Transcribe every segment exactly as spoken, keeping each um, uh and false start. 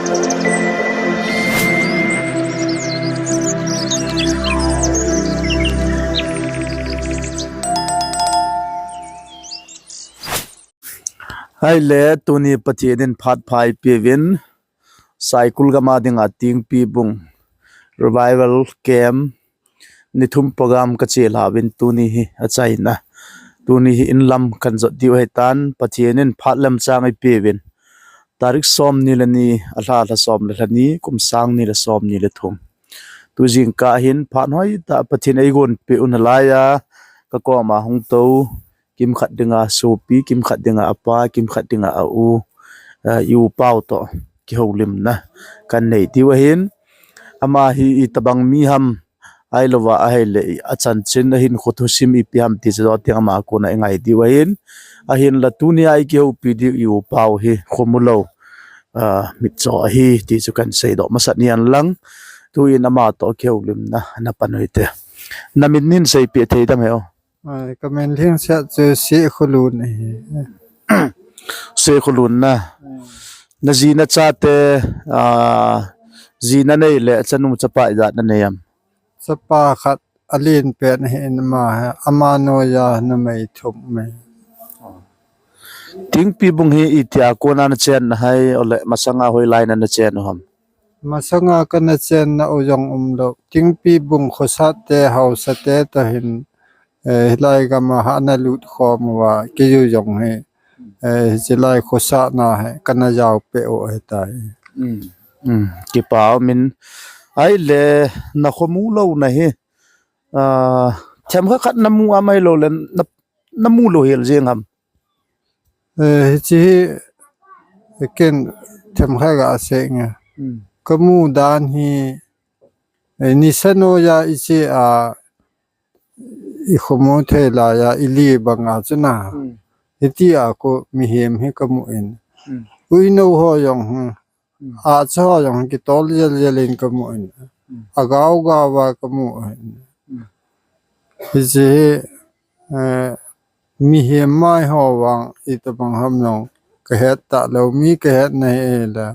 Ahile tuni Pathen in phat pha eipeuvin, Saikul gam a dinga Tingpi bung revival camp ni thum program kachelha uvin tuni hi achaina. Tuni hi inlam kanjot diu ahitan, Pathen in phat lemchang eipeuvin. Tarik somni le ni, alha lha som le lha ni, kum sang ni le somni le thum. Tu jingkah hin phat hoitah Pathen eigonpeh u nalaiya, kakoma hung tou, kimkhat dinga sopi, kimkhat dinga apa, kimkhat dinga a u, eh, i u pau toh kihoulimna kanei diu ahin. Ama hi itobang mi ham, ahilouva ahile achanchin, ahinkho thusim ipi ham ti chu doteng ama kona ingai diu ahin. Ahinla tunia ikihoupi diu i u pau hi khomulou, ah, mitcho ahi ti chu kahin seidoh masat nian lang. Tuin ama toh kihoulimna napan uhite. Namin nin seipeh thei dem he o? Ai, kamin lhingset chu Sekhulun ahi. Sekhulun na. Naji nachate, ah, ji nanei le chanu chapa ijat nanei am? Chapa khat alen pen ahin, ama hi, ama noiya numei thum ahi. Tingpi bung hi itia kona nachenna ham, ole masanga hoilai na nachen u ham? Masanga kana chenna u jong umlou. Tingpi bung khosate, haosate toh hin, eh, hilai gam a hana lut khom uva, kei jong hi, eh, hiche lai khosatna hi kana jaopeh u ahitai. Kipa umin, ahile nakhomu louna hi, ah, themkhat khat namu am ahiloule na, namu lou hel jeng ham? Eh, hiche hi, ken themkhat gasei nge. Kamu dan hi, eh, nisa noiya iche a, ikhomu thei laiya, ile banga chu na. Hitia khu mihem hi kamu in. Uinou ho jong hi, acha ho jong hi kitol jel jel in kamu in. Agao gao a kamu in. Hiche hi, eh, mihem mai ho vang itobang ham jong kahet talou, mi kahet nahi le.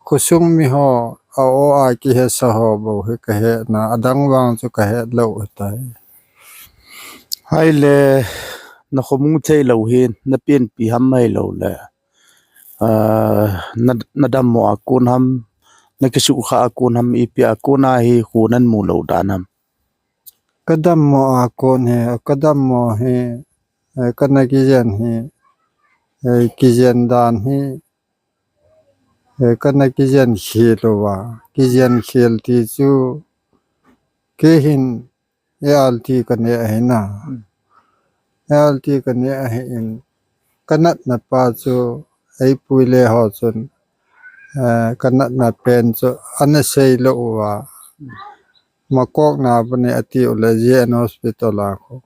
Khosung mi ho, a o a kihesa ho bou hi kahetna, adang vang chu kahet lou ahitai. Ahile nakhomu theilou hi napenpi ham ahiloule, ah, na, nadammo a kon ham, nakisukha a kon ham, ipi a kona hi khu namu lou dan ham? Kadammo a kon hi, kadammo hi, eh, kana kijen hi, eh, kijen dan hi, eh, kana kijen khel uva, kijen khel ti chu kei hin A R T kaneh ahi na. A R T kaneh ahin, kanatna pa chu eipui le ho chun, eh, kanatna pen chu ana seilou uva, makokna bou ne atiule J N Hospital a khu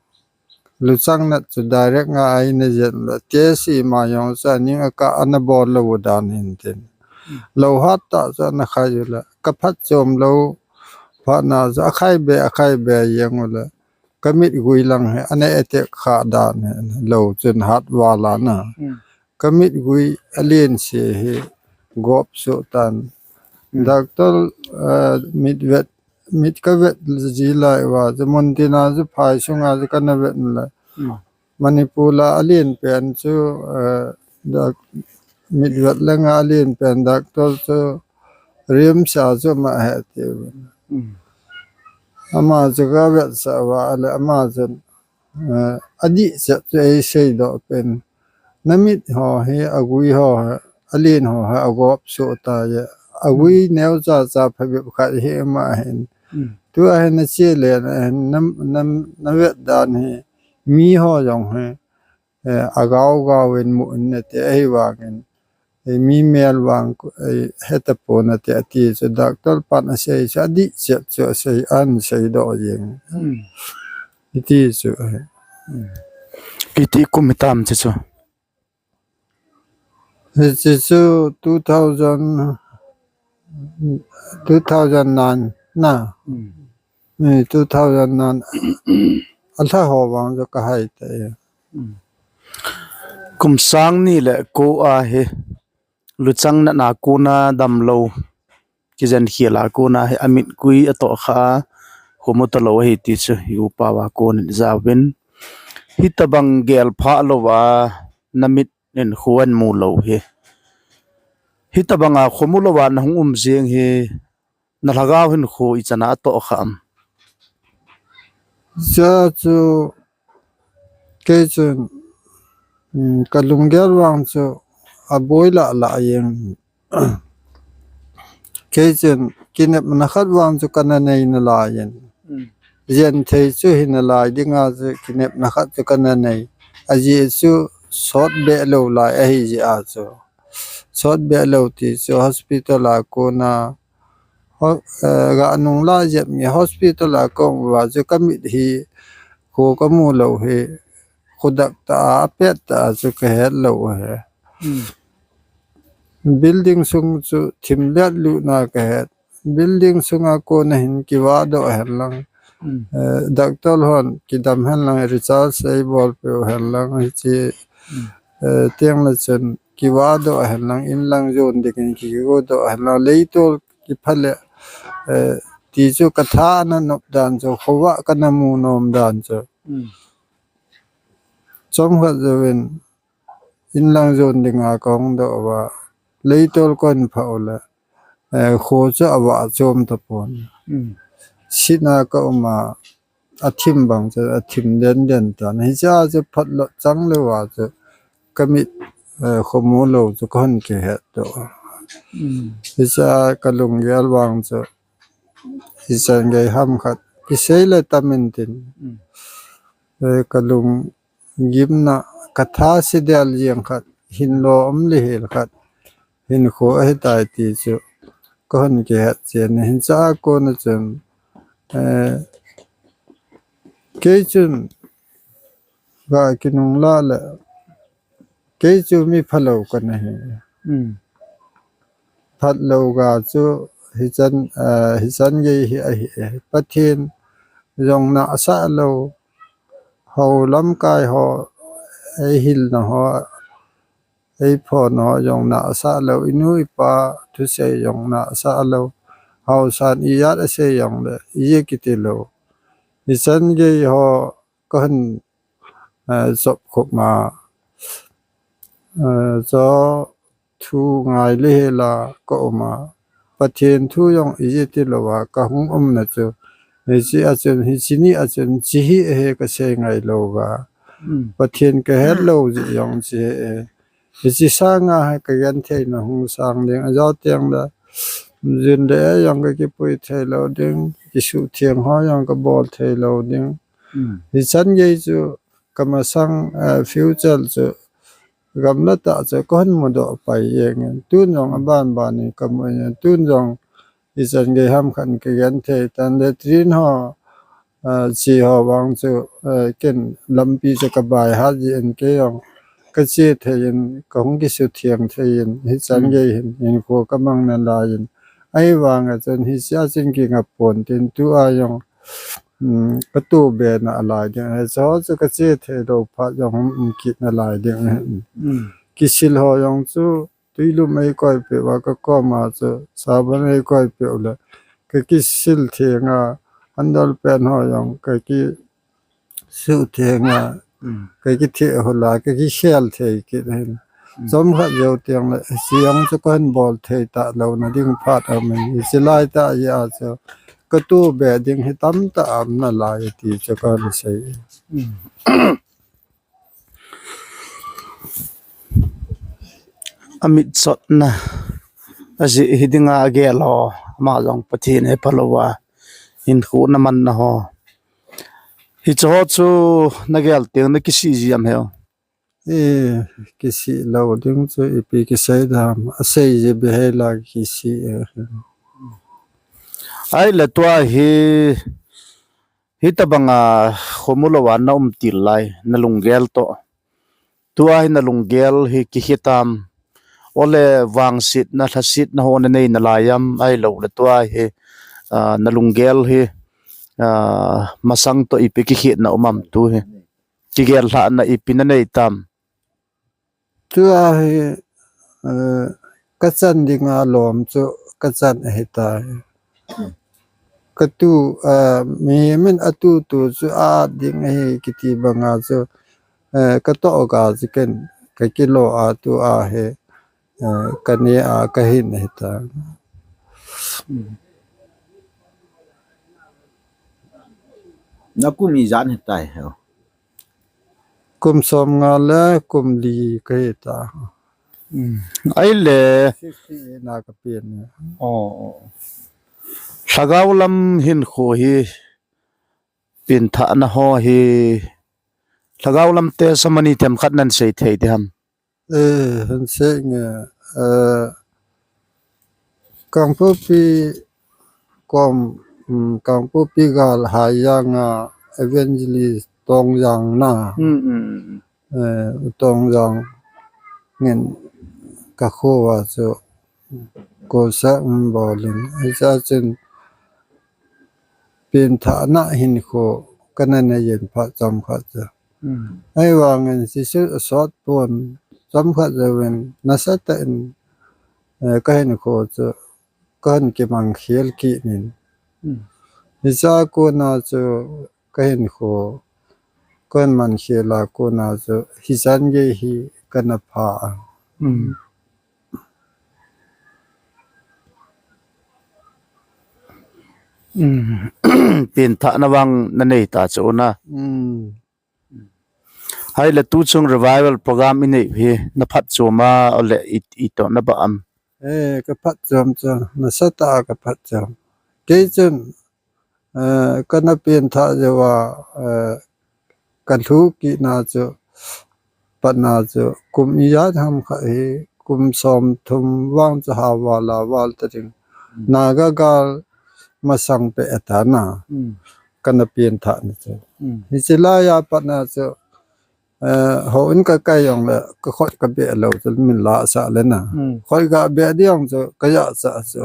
luchang nat chu direct nga a ina jen le, T S C ma jong chu aning akah ana bol lou u dan hin tin. Lou hat tah chu ana khai ule, kaphatchom lou phatna chu akhai be, akhai be jeng ule, kamit gui lang hi ana attack kha dan hi, lou chun hat val a na. Kamit gui alen se hi gop soh tan. Doctor, eh, mit vet, mit kavet ji lai uva chu muntina chu phai sunga chu kana vet le. Manipur a alen pen chu, eh, doc-, mit vet langa alen pen doctor chu RIMS a chu ama ahi ati. Ama chu kavetsah uva le ama chun, eh, adih chet chu eiseidoh pen. Namit ho hi, agui ho hi, alen ho hi agop soh tai. Agui neocha cha phabep khat hi ama hin. Tua hin nache le na hin, na, na, navet dan hi, mi ho jong hi, eh, agao gao in mu in nate, ahivangin, eh, mi mel vang, eh, hetapon nate ati chu doctor pan asei chu adih chet chu asei, ahin seidoh jeng. Iti chu, eh. Iti kum hitam chu chu? Hiche chu two thousand, two thousand nine na. Eh, two thousand nine. Alha ho vang chu kahai tai. Kum sang ni le ko a hi luchang natna kona damlou, kijen khel a kona hi amit kui atoh kha a, khomu talou ahi ti chu i upa uva konin jauvin. Hitabang gel phah louva namit in kho ahin mu lou hi. Hitabanga khomu louva nahung um jeng hi, na lhagao hinkho ichan a atoh kha am? Hiche chu, kei chun, um, ka lunggel vang chu aboi lah lah jeng. Kei chun kinepna khat vang chu kana nei nalai in. Mm. Jen thei chu hi nalai dinga chu kinepna khat chu kana nei. Ajeh chu sot beh lou lai ahi jeh a chu. Sot beh lou ti chu hospital a kona ho-, eh, ga nung la jep mi hospital a kong uva chu ka mit hi kho ka mu lou hi, khodak tah a, apet tah a chu ka het lou hi. Mm. Building sung chu thim let lut na ka het. Building sunga kona hin kiva doh hen lang. Mm. Eh, doctor hon kidam hen lang, recharge ei bol peu hen lang, hiche, mm, eh, teng le chun kiva doh hen lang, in lang jon dingin kigo doh hen lang, leitol kipha le, eh, ti chu ka tha ana nop dan chu, khovah kana mu nom dan chu. Mm. Chomkhat jouvin, in lang jon dinga ka hung doh uva, leitol ka hung phah u le, eh, kho chu avah chom tapon. Mm. Sina ka um a, athim bang chu, athim den den tan. Hiche a chu phat lot chang lou a chu, ka mit, eh, khomu lou chu ka hung kihet doh. Mm. Hiche a ka lunggel vang chu, ichan gei ham khat, kisei le tam in tin. Mm. Eh, ka lung gimna, ka tha se del jeng khat, hin lo um le hel khat, hinkho ahitai ti chu ka hung kihet chen, hiche a kona chun, eh, kei chun ga kinung la le, kei chu mi phalou kana hi. Mm. Phatlou ga chu hichan, eh, hichan gei hi ahi, eh, Pathen jong nahsah lou, hou lamkai ho, ei hilna ho, ei phon ho jong nahsah lou, inu ipa thusei jong nahsah lou, haosan ijat asei jong le, ijat kiti lou. Hichan gei ho ka hung, eh, chop khop ma, eh, cho thu ngai le hel a ka um a, Pathen thu jong ijat ti lou a ka hung umna chu. Hiche a chun, hiche ni a chun, hiche hi ahi ka sei ngai lou va. Mm. Pathen ka het lou jeh jong hiche hi ahi. Hiche sanga hi ka gentheina hung sang ding, ajou teng le, jun le ei jong ka kipui thei lou ding, kisuhtheng ho jong ka bol thei lou ding. Mm. Hichan gei chu ka masang, eh, future chu gamla tah chu ka hung mudoh pai jeng in. Tun jong aban ban in ka mu in. Tun jong ichan gei ham khat ka genthei tan le trin ho, ah, chi ho vang chu, eh, ken lampi chu ka bai hat jeh in kei jong ka che thei in, ka hung kisuhtheng thei in, hichan gei hin, hinkho ka mang nalai in. Ahivang a chun hiche a chun kingap pon tin tua jong, um, ka tobe nalai ding. Hiche ho chu ka che thei lou phat jong hung um kit nalai ding. Mm. Kisil ho jong chu Tuilum ei koi peh uva ka koma chu, sabon ei koi peh u le, ka kisil theng a, handle pen ho jong ka kisuh theng a, mm, ka kitheh hol a, ka kikhel thei kit hin. Mm. Chomkhat jou teng le, hiche jong chu ka hin bol thei talou na ding phat aum in, hiche lai tah jeh a chu, ka tobe ding hi tamtah aum nalai ti chu ka hin sei. Mm. Amit chotna ajeh hi dinga agel ho, ama jong Pathen hepha louva, hinkho na manna ho. Hiche ho chu na gel teng na kisih ji am heo? E, kisih lou ding chu ipi kisei dam, asei ji beh hela kisih e. Ahile tua hi, hitabanga khomu louva na um til lai, na lunggel toh. Tua hi na lunggel hi kikhel tam. Ole vangsetna, lhasetna ho na nei nalai am, ahilou le tua hi, ah, na lunggel hi, ah, masang toh ipi kikhelna um am tu hi. Kigel lhahna ipi na nei tam. Tua hi, eh, kachan dinga lom chu kachan ahitai. Katu, ah, mihem in atutu chu a ding ahi kiti banga chu, eh, katoh ga chu ken kakilo a tu a hi, eh, kane a kahin ahitai. Nakum ijat hitai he? Kum somnga le kum li kahitai. Ahile, sixty-eight na kapen. Lhagao lam hinkho hi, penthahna ho hi, lhagao lam testimony themkhat nan sei thei diham? Eh, hin sei nge, eh, Kangpokpi kom, um, Kangpokpi gal Haiyang a evangelist Tongjang na. Eh, Tongjang ngin kakho a chu kosa um bolin. Hicha chun penthahna hinkho kana nei in phat chomkhat chu. Ahivangin Jesu asot pon chomkhat jouvin nasatah in, eh, kahinkho chu kahin kimang khel kit in. Hicha kona chu kahinkho kahin man khel a kona chu hichan gei hi kana pha a. Penthahna vang nanei ta chu na. Ahile tuchung revival program inei hi naphatchom a, ole i, itoh naba am? Eh, kaphatchom chu, nasatah a kaphatchom. Kei chun, eh, kana penthah jouva, eh, kalhu kit na chu, patna chu, kum ijat ham kha hi, kum somthum vang chu ha val a val ta ding. Naga gal masang peh ta na. Kana penthahna chu. Hiche laiya patna chu, eh, houin kakai jongle, kakhut kabeh lou chu min la sah le na. Khut gabeh ding chu, kajah sah chu.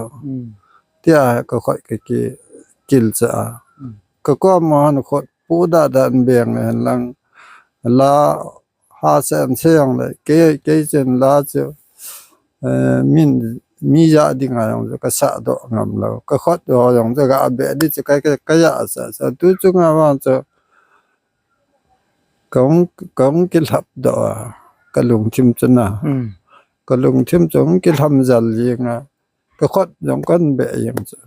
Tia kakhut kaki, kil sah a. Kakom a hin khut pu da da in beng le hin lang. La ha sen se jongle, kei, kei chun la chu, eh, min, mi jah dinga jong chu kasah doh ngam lou. Kakhut ho jong chu gabeh ding chu ka, ka, kajah sah sah. Tuchunga vang chu, kahung, kahung kilhap doh a, kalungthim chu na. Kalungthim chu hung kilham jal jeng a, kakhut jong kahin beh jeng chu.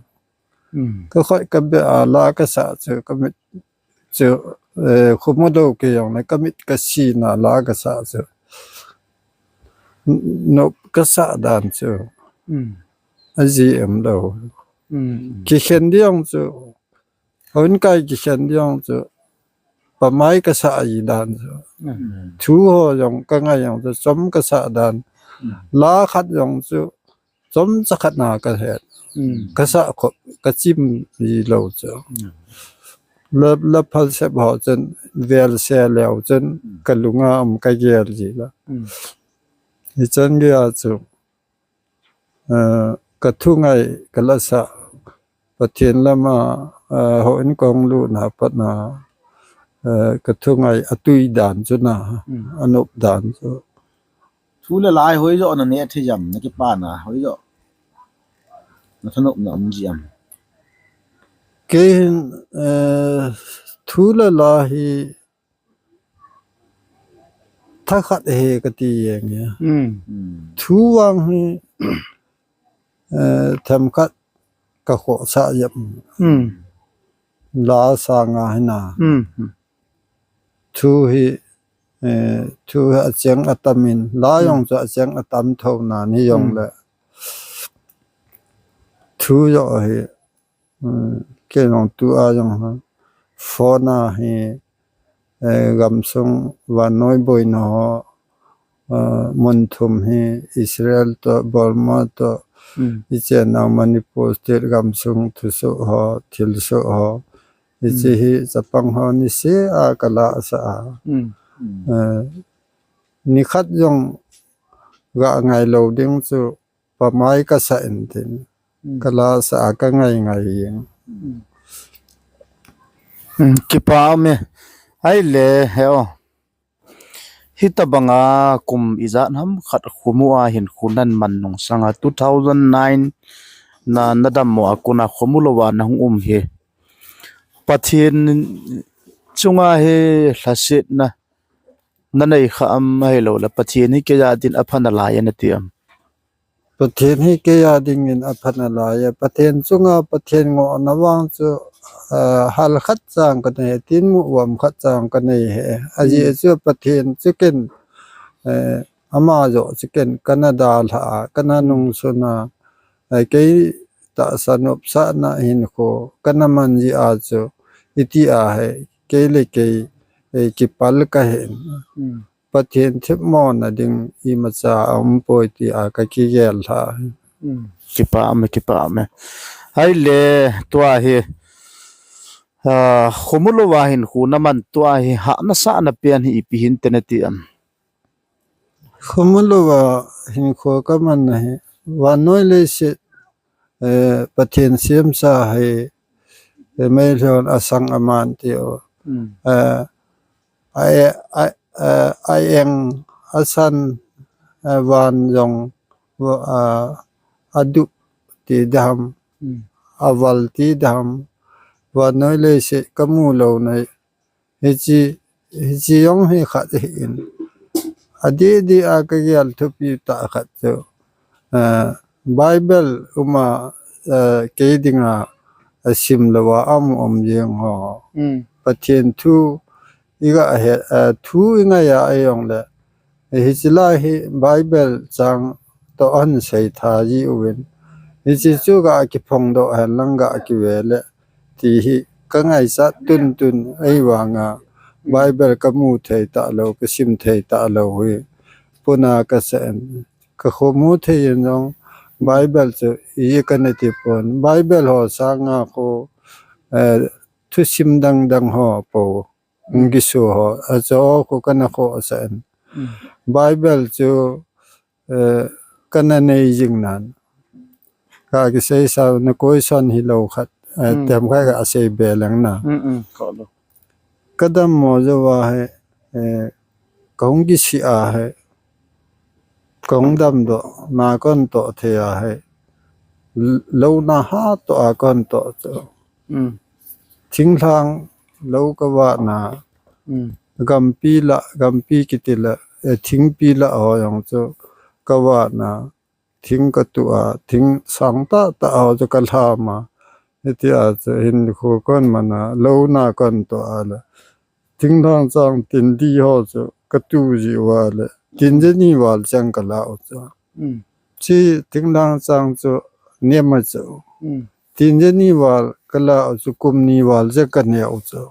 Kakhut kabeh a la kasah chu, kamit chu, eh, khomu lou kei jongle, kamit kasina la kasah chu. Nop kasah dan chu. Ajih em lou. Kikhen ding chu. Houin kai kikhen ding chu. Pamai kasah ji dan chu. Thu ho jong kangai jong chu, chom kasah dan. La khat jong chu, chomcha khat na kahet. Kasah khop, kachim ji lou chu. La, la phalsep ho chun, vel se leu chun, kalunga um kagel ji la. Hichan geiya chu, eh, kathungai, kalasa, Pathen lama, eh, houin kahung lut na pat na, eh, kathungai atui dan chu na, anop dan chu. Thu le la hi hoijoh naneh thei jam, nakipana hoijoh nathanopna um ji am? Kei hin, eh, thu le la hi thakhat ahi kati jeng e. Thu vang hi, eh, themkhat kakhohsah jep. La sanga hi na. Thu hi, eh, thu hi acheng atam in, la jong chu acheng atam tho nan hijongle. Thu joh hi, kei jong tua jong ha. Phone a hi, eh, gamsung vannoi boina ho, eh, mun thum hi Israel toh, Burma toh, ichenau Manipur state gamsung thusoh ho, thilsoh ho. Hiche hi chapang ho niseh a kalasah a. Eh, nikhat jong ga ngai lou ding chu pamai kasah in tin. Kalasah a kangai ngai jeng. Kipa um e. Ahile he o. Hitabanga kum ijat ham khat khomu a hinkho naman nung sanga two thousand nine na nadammo a kona khomu louva nahung um hi. Pathen chunga hi lhasetna nanei kha am, ahilouleh Pathen hi keiya din apha nalai e nati am? Pathen hi keiya dingin apha nalai e. Pathen chunga Pathen ngohna vang chu, ah, hal khat chang kanei, tinmu uvam khat chang kanei e. Ajeh chu Pathen chu ken, eh, ama joh chu ken kana dalha a, kana nungsun a, eh, kei tahsa nopsahna hinkho kana man jeh a chu, iti a hi, kei le kei, eh, kipal kahin. Pathen themmo na ding imacha aumpoi tia kakigel lha. Kipah me, kipah me. Ahile tua hi, ah, khomu louva hinkho naman tua hi hahsatna pen hi ipi hinte nati am? Khomu louva hinkho kamanna hi vannoi leiset, eh, Pathen semsa hi, eh, meilhon asang aman tiu. Eh, a, a, a, a eng, asan, eh, van jong, a, adup ti dam, aval ti dam, vannoi leiset kamu lou nai. Hiche, hiche jong hi khat ahin. Adeh deh a kagel thupi tah khat chu, eh, Bible uma, eh, kei dinga asim louva aum um jeng ho. Pathen thu iga he, eh, thu ingai a ahijongle, hiche lai hi Bible chang toh ahin seitha jiuvin. Hiche chu ga kiphongdoh henlang ga kive le ti hi kangaichat tuntun ahivanga Bible kamu thei talou, kasim thei talou hi puna kasa in. Kakhomu thei in jong Bible chu iji kana tipon. Bible ho sanga khu, eh, thusim dang dang ho po. Hung kiso ho, achu khu kana khohsah in. Bible chu, eh, kana nei jing nan. Kakiseisa na question hilou khat, eh, themkhat kasei be leng na. Kadammo jouva hi, eh, kahung kisih a hi, kahung damdoh na kahin toh thei a hi, louna hatah a kahin toh chu. Thinglhang lou kavahna, gampi lah, gampi kiti lah, eh, thingpi lah ho jong chu kavahna, thing katuh a, thing sang tahtah ho chu kalham a. Hitia chu hinkho kahin man a, louna kahin toh a le. Thinglhang chang tin di ho chu katu jiuva le, tin jani val cheng kala u chu. Chi thinglhang chang chu nem a chu. Tin jani val kala u chu kum ni val cheng kane u chu.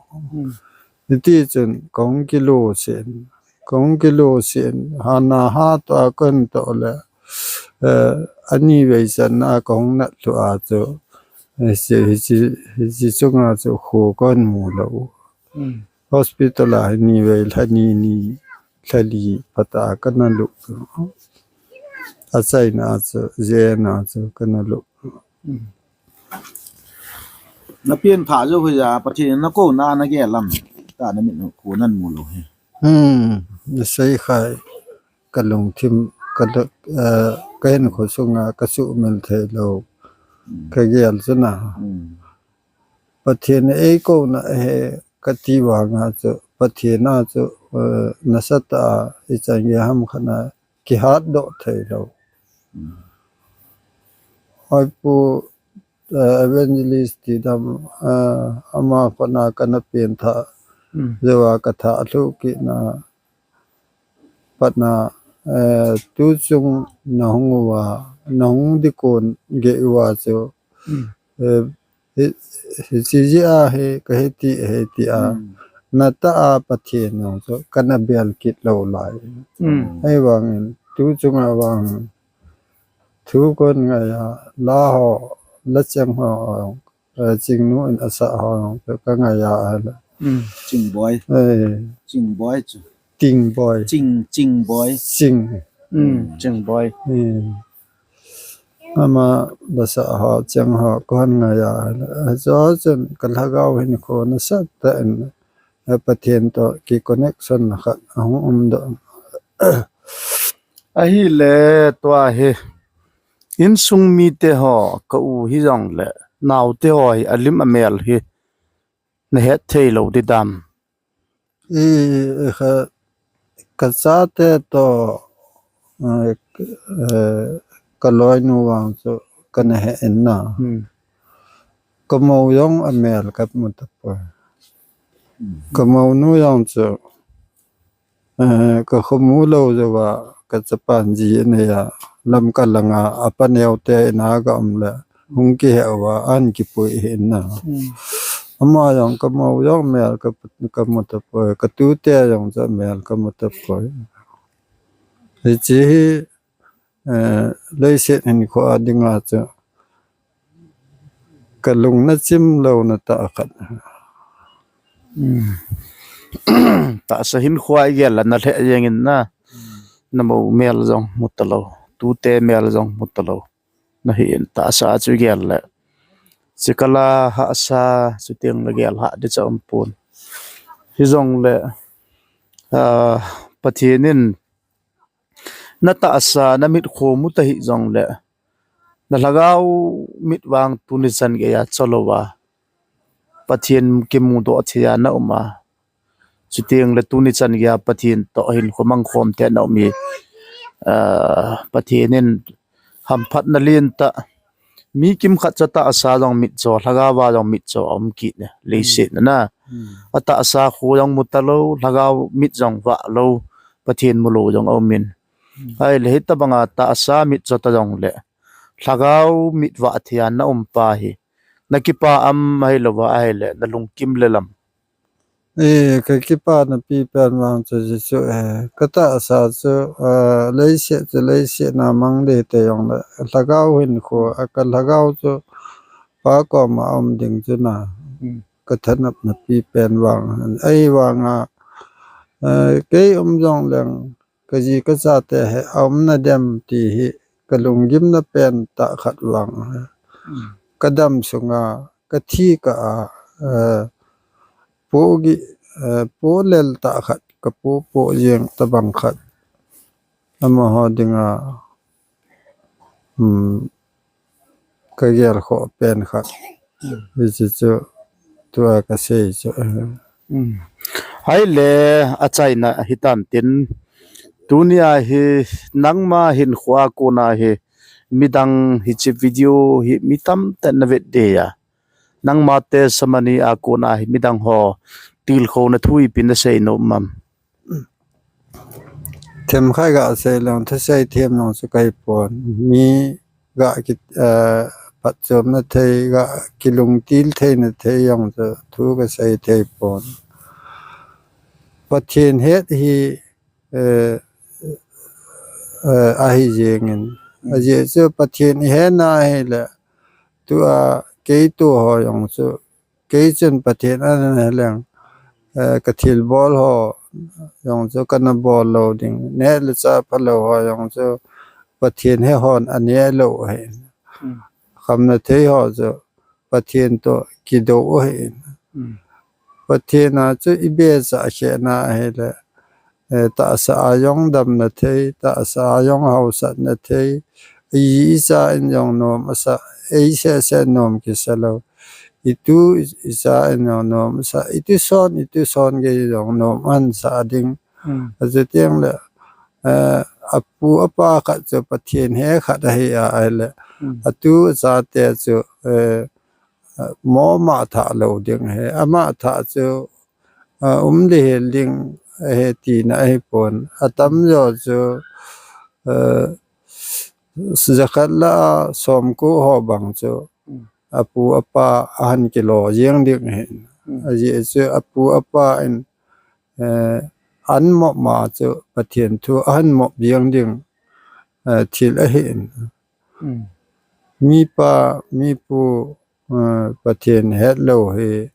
Hiti chun kahung kilo sen, kahung kilo sen, hana hatah a kahin toh le, eh, anivei channa kahung nat lhu a chu. Hiche, hiche, hiche chunga chu kho kahin mu lou. Hospital a hi nivei lha ni ni, lha li phat a kana lut. Achaina chu, jena chu kana lut. Napen pha jou hoiya, Pathen in nakouna nagel lam. Tah namit u kho namu lou hi. Nasei khai, kalungthim, ka, eh, kahinkho sunga kasuhmil thei lou. Kagel chu na. Pathen in eikouna ahi kati vanga chu, Pathen a chu, eh, nasatah a ichan gei ham khat a kihatdoh thei lou. Hoipu, eh, evangelist ti dam, eh, ama kona kana pen tha, jouva katha lhu kit na, patna, eh, tuchung nahung uva, nahung ding kon gei uva chu, eh, hi, hiche jeh a hi kahi ti, hi ti a, natah a Pathen jong chu kana bel kit lou lai. Ahivangin, tuchunga vang, thu kon ngai a, la ho, la cheng ho, eh, Chingnu in asah ho jong chu kangai a ahile. Chingboi. Eh. Chingboi chu. Tingboi. Ching, Chingboi. Ching. Chingboi. Ama la sah ho, cheng ho, kon ngai a ahile. Achu chun kalhagao hinkho nasatah in, eh, Pathen toh kiconnection khat ahung umdoh. Ahile tua hi insung mite ho, ka u hijongle naote ho hi alim amel hi nahet thei lou didam? I, i kha, ka chate to, eh, eh, ka loinu vang chu kana he in na. Hmm. Ka mou jong amel ka mu tapoi. Ka mounu jong chu, eh, ka khomu lou jouva ka chapan ji anei a, Lamka langa apa neote ina ka um le hung kihe uva an kipui hi in na. Hmm. Ama jong ka mou jong amel ka, ka mu tapoi, ka tute jong chu amel ka mu tapoi. Hiche hi, eh, leiset hinkho a dinga chu ka lung na chim louna tah khat. Hmm. Tahsa hinkho a igel le na lheh jeng in na. Na mou mel jong mu talou, tute mel jong mu talou. Na hi in tahsa chu igel le. Chikala hahsa, chuteng le gel hah di cha um pon. Hijongle, ah, Pathen in na tahsa, na mitkho mu ta hijongle, na lhagao mit vang tuni chan geiya cholou a Pathen kimudoh thei a na um a. Chuteng le tuni chan geiya Pathen toh hinkho mangkhom thei a na um hi, ah, Pathen in hamphatna lentah. Mi kimkhat chu tahsa jong mitcho, lhagao a jong mitcho a um kit e, leiset na. Hmm. A tahsa kho jong mu talou, lhagao mit jong vah lou, Pathen mu lou jong a um in. Hmm. Ahile hitabanga tahsa mitcho ta jongle, lhagao mit vah thei a na um pa hi, na kipa am ahilouva ahile na lungkim le lam? E, ka kipana pipen vang chu hichu e, ka tahsa chu, ah, leiset chu leiset na mang ding te jongle, lhagao hinkho, a ka lhagao chu Pa koma um ding chu na, hmm, ka thanopna pipen vang. Ahivanga, eh, kei um jongleng, ka ji ka chate hi a um nadem ti hi ka lunggimna pen tah khat vang. Hmm. Ka dam sunga, ka thi kah a, eh, pohgih, eh, pohlel tah khat, ka poh poh jeng tabang khat. Amaho dinga, hmm, ka gelkhoh pen khat. Hmm. Hiche chu tua ka sei chu. Hmm. Ahile achaina hitan tin, tunia hi nangma hinkho a kona hi midang hiche video hi mi tamtah in na vet ding a, nangma testimony a kona hi midang ho tilkhouna thu ipi na seinom am? Themkhat ga sei leng, thusei them jong chu ka hipon. Mi ga ki, eh, phatchomna thei, ga kilungtil theina thei jong chu thu ka sei thei pon. Pathen het hi, eh, eh, ahi jengin. Ajeh chu Pathen i hena ahile, tua kei tou ho jong chu, kei chun Pathen ana he leng, eh, ka thilbol ho jong chu kana bol lou ding. Neh le chah phalou ho jong chu Pathen he hon aneh lou ahi. Hmm. Khamna thei ho chu Pathen toh kidou ahi. Hmm. Pathen a chu i becha khehna ahile, eh, tahsa a jong damna thei, tahsa a jong haosatna thei, i, i cha in jong nom asa, ei seh seh nom kisa lou. I tu i, i cha in jong nom asa, i tuson, i tuson gei jong nom ahin sa ding. Hmm. Achuteng le, eh, apu apa khat chu Pathen he khat ahi a, ahile, hmm, atu achate chu, eh, mo ma tha lou ding ahi, ama tha chu, a, um le hel ding ahi tina ahipon. Atamjo chu, eh, jakhat lah a somko ho bang chu, hmm, apu apa ahin kilo jeng ding ahi. Hmm. Ajeh chu apu apa in, eh, ahin mop ma chu Pathen thu ahin mop jeng ding, eh, thil ahi. Hmm. Mipa, mipu, eh, Pathen hetlou hi,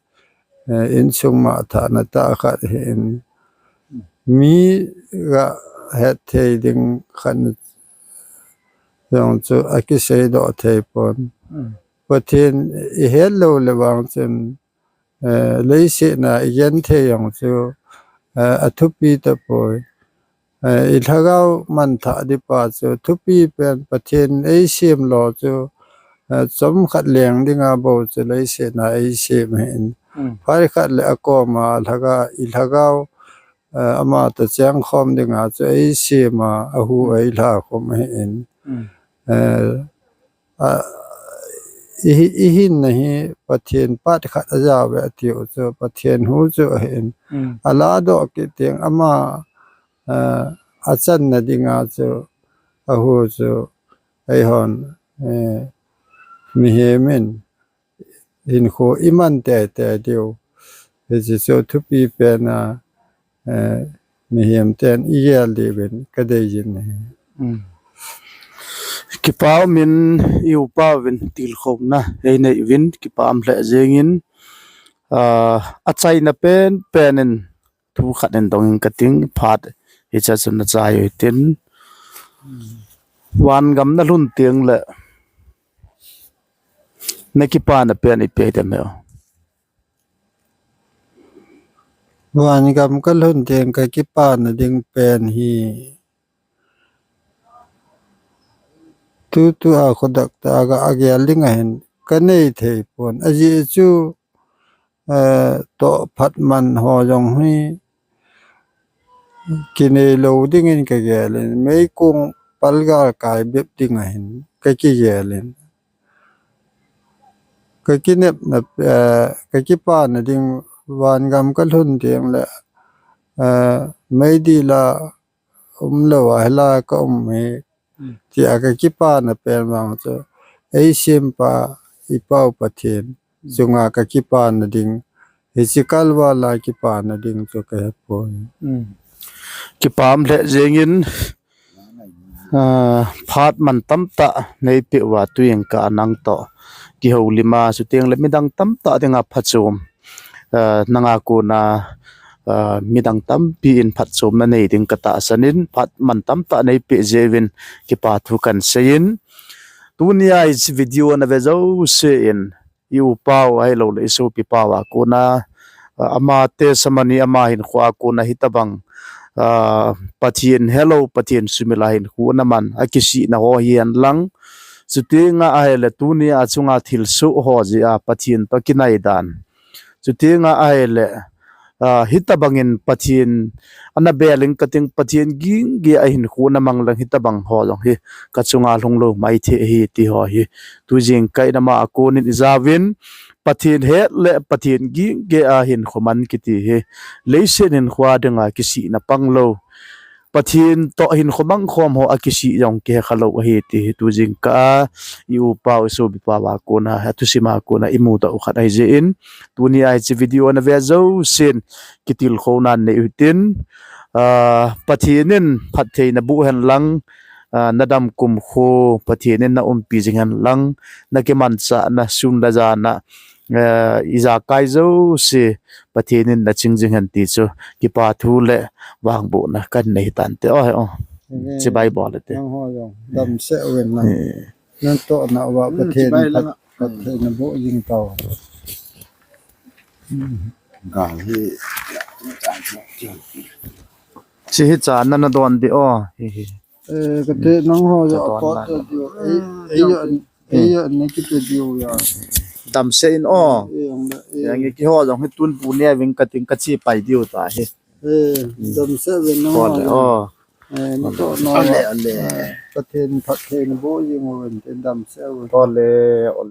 eh, insung ma thahna tah khat ahin. Mi ga het thei ding khat jong chu akisei doh thei pon. Hmm. Pathen i hetlou le vang chun, eh, leiset na i genthei jong chu, eh, athupi tapoi. Eh, i lhagao manthah ding pa chu, thupi pen Pathen eisem lou chu, eh, chomkhat leng dinga bou chu leiset a eisem ahin. Mm. Phat khat le akoma lhaga, i lhagao, eh, ama toh chengkhom dinga chu eisem a, ahu Mm. eilhakhum ahin. Mm. Eh, a, i, i hinna hi Pathen phat khat ajao ve atiu chu, Pathen hu chu ahin. Mm. Aladoh kit teng ama, eh, achanna dinga chu, ahu chu, eihon, eh, mihem in hinkho iman teitei diu. Hiche chu thupi pen a, eh, mihem ten igel diuvin kadei jin ahi. Mm. Kipa umin i upa uvin tilkhouna einei uvin kipa um lheh jengin, ah, achaina penpen in thu khat in dong inge kating, phat hiche chun nachai u hitin. Van gam nalhun teng le nakipana pen ipi ahi dem? Van gam kalhun teng kakipana ding pen hi, tutu a khodak tah a agel ding ahin, kanei thei pon. Ajeh chu, eh, tohphat man ho jong hi kinei lou dingin kagel in, meikong palgal kai bep ding ahin kakigel in. Kakinepna, eh, kakipana ding, van gam kalhun teng le, eh, meidil a umlou a hilai a kaum hi, Mm. tia kakipana pen vang chu, eisempa i Pa u Pathen chunga kakipana ding, hiche kalval a kipana ding chu kahepoi. Mm. Kipa um lheh jengin, ah, phat mantam tah neipeh uva tuin ka nang toh kihoulim a, chuteng le midang tamtah dinga phachom, ah, nanga kona, ah, midang tampi in phatchomna nei ding katahsan in, phat mantam tah neipeh jeh uvin kipa thu kahin seiyin, tunia hiche video nave jouse in, i upa u ahilou le i sopipa u a kona, ah, ama testimony, ama hinkho a kona hitobang, ah, Pathen helou, Pathen sumil a hinkho ana man, akisihna ho hihen lang, chuteng ahile tunia achunga thilsoh ho jeh a Pathen toh kinai dan, chuteng ahile, ah, hitobangin Pathen ana bel inge kating, Pathen ging gei a hinkho ana mang lang hitobang ho jong hi kachunga lhung lou maithei ahi ti ho hi tujing kah in ama a konin ijauvin, Pathen het le Pathen ging gei a hinkho man kiti hi leiset hinkho a dinga kisihna pang lou, Pathen toh hinkho mangkhom ho akisih jong kihekha lou ahi ti hi tujing kah a i upa u i sopipa u a kona, athusim a kona imudoh u khat ahi jeh in, tunia hiche video nave jousen kitilkhouna nei u hitin, ah, Pathen in phattheina boh hen lang, ah, nadam kumkho Pathen in naumpi jing hen lang, nakimanchahna sun le jan a, eh, ijakai jouse Pathen in naching jing hen ti chu kipa thu le vangbohna kahin nei hitante. O he o. Amen. Chibai bol le te. Nangho jong damsel uvin lang. Eh. Natohna uva Pathen phat, phattheina boh jing tau. Gal hi. Hiche hi cha nana don ding o. Hi, hi. Eh, kati nangho jong apot diu. Ei, ei, ei, nakiti diu ya. Damsel in o. Eh, eh. Yang kiho jong hi tun bu ne ving kating kache pai diu ta hi. Eh, damsel uvin nangho jong. O. Eh, natohna uva. Ale, ale. Eh, Pathen phattheina boh jing uvin tin damsel uvin. Ole, ole.